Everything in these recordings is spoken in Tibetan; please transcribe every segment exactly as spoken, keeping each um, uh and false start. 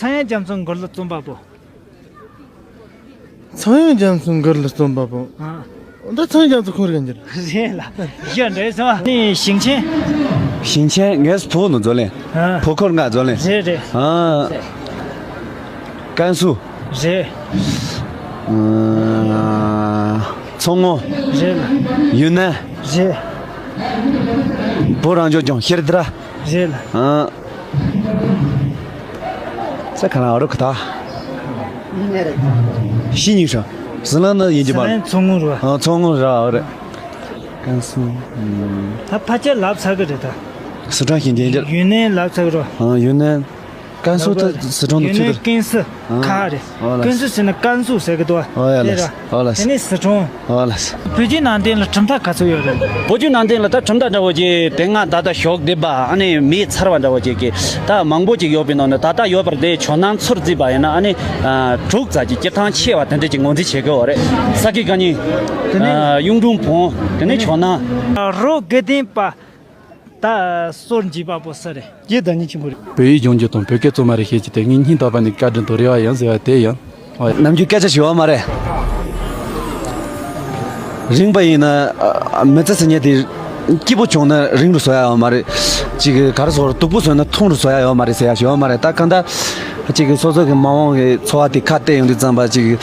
ཚངས་དབྱངས་རྒྱ་མཚོ་མགུར་གླུ་རྩོམ་པ་པོ། ཚངས་དབྱངས་རྒྱ་མཚོ་མགུར་གླུ་རྩོམ་པ་པོ། ཨ། ད་ཚངས་དབྱངས་རྒྱ་མཚོ་ཁོང་རེད་འགྱུར། རེད་ལ། ཡ་འདྲེ་སོ། ནི་ཞིང་ཆེན། ཞིང་ཆེན་ངས་བོད་ནང་འཛོལ་ལེན། ཨ། བོད་ཁོར་ང་འཛོལ་ལེན། རེད་རེད། ཨ། ཀན་སུའུ། རེད། ཨ། མཚོ་སྔོན། རེད་ལ། ཡུན་ནན། རེད། བོད་རང་སྐྱོང་ལྗོངས་ཤེར་དྲ། རེད་ལ། ཨ། ས་ཁ་ན་ཨ་རོ་ཁ་ཐ། ཤི་ཉིང་ཧྲ། ཟི་ལན་ནི་ཡིན་གྱི་མ་རེད། ཟི་ལན་མཚོ་སྔོན་རེད་བ། ཨ། མཚོ་སྔོན་རེད་བ། རེད། ཀན་སུའུ། ད་ཕལ་ཆེར་ལབ་ཚར་གི་རེད་ད། སི་ཁྲོན་ཞིང་ཆེན་གྱི། ཡུན་ནན་ལབ་ཚར་གི་རེད། ཨ། ཡུན་ནན། ཀན་སུའུ་ད་སི་ཁྲོན་དུ་ཡུན་ནན་ཚུད་དེ། ཀན་སུའུ་ཨ། ཁ་རེད། ཨོ་ལ། ཀན་སུའུ་ཟེར་ན་ཀན་སུའུ་ཟེར་གི་འདུག་བ། ཨོ་ཡ་ལ། དེ་ར། ཨོ་ལ། དེ་ནས་སི་ཁྲོན། ཨོ་ལ། བོད་བརྒྱུད་ནང་བསྟན་ལ་གྲུབ་མཐའ་ག་ཚོད་ཡོད་རེད། བོད་བརྒྱུད་ནང་བསྟན་ལ་ད་གྲུབ་མཐའ་འདྲ་བོ་ཅིག་དེ་སྔ་ད་ལྟ་ཞོག་སྡེ་པ་ཨ་ནི་མེད་ཚར་བ་འདྲ་བོ་ཅིག་གི་ད་མང་པོ་ཅིག་ཡོད་པའི་ནང་ནས་ད་ལྟ་ཡོད་པར་དེ་ཇོ་ནང་ཚུར་བརྩིས་པ་ཡིན་ན་ཨ་ནི་ཨ་དྲུག་ཙམ་ཅིག་སྤྱིར་བཏང་ཆེ་བ་དེ་འདྲ་ཅིག་ངོས་འཛིན་བྱེད་དགོས་པ་རེད། ས་དགེ་བཀའ་རྙིང་། དེ་ནས་ཨ་གཡུང་དྲུང་བོན། དེ་ནས་ཇོ་ནང་། རོ་དགེ་ལྡན་པ། ད་སོར་འབྱེད་པ་པོ་སུ་རེད། ཀྱེ་བདག་ཉིད་ཆེན་པོ་རེད། བོད་ཡིག་སྦྱོང་རྒྱུ་དང་བོད་སྐད་རྩོམ་པ་རེ་ཤེས་ཀྱི་དེ་ངའི་སྙིང་ཐག་པ་ནས་བཀའ་དྲིན་དང་རེ་བ་ཡིན་ཟེར་བ་དེ་ཡིན། ཨོ་ཡ། ནམ་རྒྱུན་སྐད་ཆ་ཞུ་བ་མ་རེད། རིང་པ་ཡིན་ན་ཨ་མི་ཚེ་ཟེར་མཁན་དེ་སྐྱིད་པོ་བྱུང་ན་རིང་རུ་བཟོ་ཡ་ཡོད་མ་རེད། ཅིག་ག་རེ་ཟེར་སྡུག་པོ་བཟོས་ན་ཐུང་རུ་བཟོ་ཡ་ཡོད་མ་རེད་ཟེར་ཡ་ཞིག་ཡོད་མ་རེད། ད་གང་ལྟར་ཅིག་སོ་སོ་གི་མ་འོངས་ཀྱི་འཚོ་བ་དེ་ཁ་གཏད་ཡོང་དུས་ཙམ་པ་ཅིག་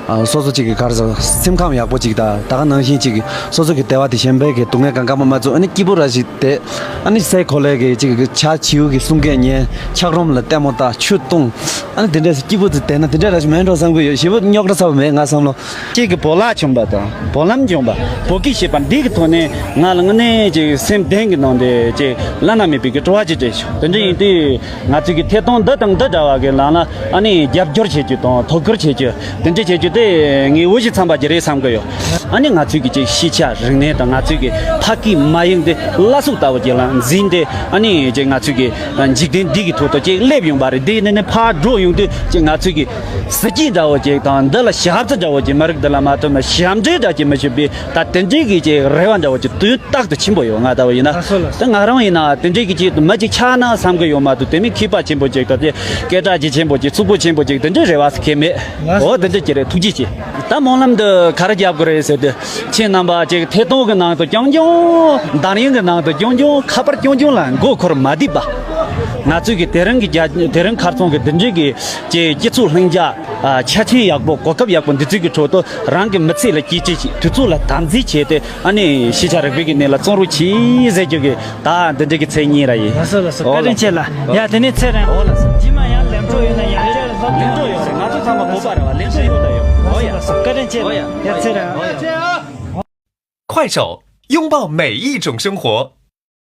ཨ་སོ་སོ་ཅིག་གི་ག་རེ་ཟེར་སེམས་ཁམས་ཡག་པོ་ཅིག་དང་ད་ག་ནང་བཞིན་ཅིག་སོ་སོ་གི་བདེ་བ་དེ་གཞན་པའི་གི་སྡུག་བསྔལ་གང་གང་མ་མ་བཙུགས་ཨ་ནི་སྐྱིད་པོ་ར་ཞིག་བསྡད། ཨ་ནི་སའི་གོ་ལའི་གི་ཅིག་གི་བྱ་བྱིའུ་གི་གསུང་སྐད་ཉན། འཁྱགས་རོམ་ལ་ལྟད་མོ་ལྟ། ཆུ་བཏུང་། ཨ་ནི་དེ་འདྲས་སུ་སྐྱིད་པོ་ཅིག་བསྡད་ན་དེ་འདྲས་ར་ཞིག་མེད་འགྲོ་བསམ་གི་ཡོད། ཞེ་པོ་རྙོག་དྲ་ཚ་བོ་མེད་ང་བསམ་བློ། ཁྱེད་ཀྱི་བོད་ལྭ་བྱུང་པ་དང་བོད་ལྭ་བྱུང་པ་བོད་སྐད་ཤེས་པ་འདི་གི་ཐོག་ནས་ང་ལ་དངོས་གནས་ཅིག་སེམས་གཏིང་གི་ནང་དེ་ཅིག་བླ་ན་མེད་པའི་གི་སྤྲོ་བ་ཅིག་སྤྲད་བྱུང་། དེ་འདྲ་ཡིན་དུས། ང་ཚོའི་གི་ཐད་གཏོང་འདི་དང་འདི་འདྲ་བ་གི་ནང་ལ་ཨ་ནི་རྒྱབ་སྐྱོར་བྱེད་རྒྱུ་དང་དོ་ཁུར་བྱེད་རྒྱུ་དེ་འདྲ་བྱེད་རྒྱུ་དེ་ངའི་འོས་གཞི་འཚམ་པ་ཅིག་རེད་བསམ་གི་ཡོད། ཨ་ནི་ང་ཚོའི་གི་ཅིག་ཤེས་བྱ་རིག་གནས་དང་ང་ཚོའི་གི་ཕ་སྐད་མ་ཡིག་འདི་བླ་སྲོག་ལྟ་བུ་ཅིག་ལ་འཛིན་ཏེ་ཨ་ནི་ཅིག་ང་ཚོའི་གི་འཇིག་རྟེན་འདི་གི་ཐོག་ཏུ་ཅིག་སླེབས་ཡོང་པ་རེད། འདི་ནས་ནས་ཕར་འགྲོ་ཡོང་དུས་ཅིག་ང་ཚོའི་གི་གཟི་བརྗིད་འདྲ་བོ་ཅིག་དང་འདི་ལ་ཞབས་ཕྱི་འདྲ་བོ་ཅིག་མི་རིགས་འདི་ལ་མ་ཐོབ་ན་ཞབས་འདྲེན་འདྲ་ཅིག་མི་ཞུ་བའི་ད་དེ་འདྲའི་གི་ཅིག་རེ་བ་འདྲ་བོ་ཅིག་དུས་རྟག་ཏུ་ཆེན་པོ་ཡོད། ང་ལྟ་བུ་ཡིན་ན། ལགས་སོ་ལགས་སོ། ད་ང་རང་ཡིན་ན་དེ་འདྲའི་གི་ཅིག་མི་ཅིག་ཆགས་ན་བསམ་གི་ཡོད་མ་གཏོགས་དེ་མིན་མཁས་པ་ཆེན་པོ་ཅིག་དང་དེ་སྐད་གྲགས་ཅིག་ཆེན་པོ་ཅིག་ཚུགས་པོ་ཆེན་པོ་ཅིག་དེ་འདྲའི་རེ་བ་ཟེར་མཁན་མེད། ལགས་སོ། འོ་དེ་འདྲ་ཅིག་རེད། ཐུགས་རྗེ་ཆེ། ད་སྨོན་ལམ་འདི་ག་རེ་རྒྱབ་དགོས་རེད་ཟེར་དུས་ཁྱེད་རྣམ་པ་ཅིག་ཐད་གཏོང་གི་ནང་དུ་རྐྱང་རྐྱང་འདར་ཡིན་གི་ནང་དུ་རྐྱང་རྐྱང་ཁ་པར་རྐྱང་རྐྱང་ལ་མགོ་འཁོར་མ་བསྡད་པ། ང་ཚོས་གི་དེ་རིང་གི་རྒྱ་དེ་རིང་ཁ་རྩང་གི་འདི་འདྲའི་གི་ཅིག་སྤྱི་ཚོགས་ལྷིང་འཇགས། ཨ་ཆ་རྐྱེན་ཡག་པོ་གོ་སྐབས་ཡག་པོ་འདི་ཚོའི་གི་ཁྲོད་དུ་རང་གི་མི་ཚེ་ལ་གཅེས་སྤྲས་བྱེད། དུས་ཚོད་ལ་དམ་འཛིན་བྱས་ཏེ་ཨ་ནི་ཤེས་བྱ་རིག་པའི་གི་གནས་ལ་བརྩོན་རོགས་གྱིས་ཟེར་རྒྱུ་གི་ད་འདི་འདྲའི་གི་མཚན་ཉིད་ར་ཡིན། ལགས་སོ་ལགས་སོ། འོ་བཀའ་དྲིན་ལགས། ཆེ་ལ། ཡ་དེ་ནས་ཚེ་རིང་། འོ་ལགས་སོ། རྗེས་མ་ཡང་ལས་འཕྲོ་ཡོད་ན་ཡང་བསྐྱར་ལབ། ལས་འཕྲོ་ཡོད་རེད། ང་ཚོ་ཚང་མ་བོད་པ་རེད་བ། ལས་འཕྲོ་ཡོད་ད་ཡོད། འོ་ཡ། ལགས་སོ་ལགས་སོ། བཀའ་དྲིན་ཆེ། འོ་ཡ། ཡ་ཚེ་རིང་། འོ་ཡ། 快手，拥抱每一种生活。